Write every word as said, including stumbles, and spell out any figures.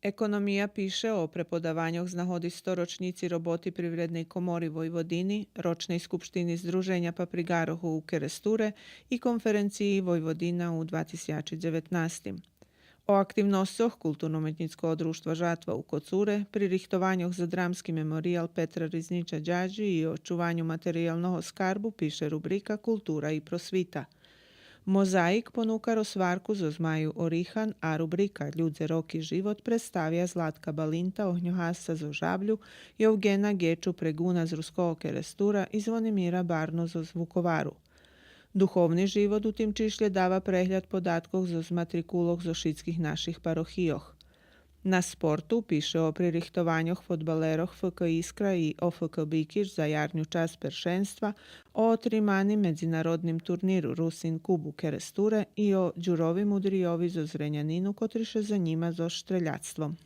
Економия пише о преподаваньох з нагоди сто рочнїци роботи Привредней комори Войводини, рочней скупштини Здруженя паприґарох у Керестуре и конференциї Войводина у два тисячи дзеветнастим. О активносцох Културно-уметнїцкого дружтва Жатва у Коцуре, пририхтованьох за Драмски мемориял Петра Ризнича Дяджи и о чуваню материялного скарбу пише рубрика Култура и просвита. Мозаїк понука розгварку зоз Маю Орихан, а рубрика Людзе, роки, живот представя Златка Балинта, огньогасца зоз Жаблю, Євґена Ґечу Преґуна з Руского Керестура и Звонимира Барну зоз Вуковару. Духовни живот у тим чишлє дава прегляд податкох зоз матрикулох зоз шицких наших парохийох. На Спорту пише о пририхтованьох фодбалерох ФК Искра и ОФК Бикич за ярню часц першенства, о отриманим медзинародним турниру Русин Куб у Керестуре и о Дюрови Мудрийови зоз Зренянину, котри ше занїма зоз штреляцтвом.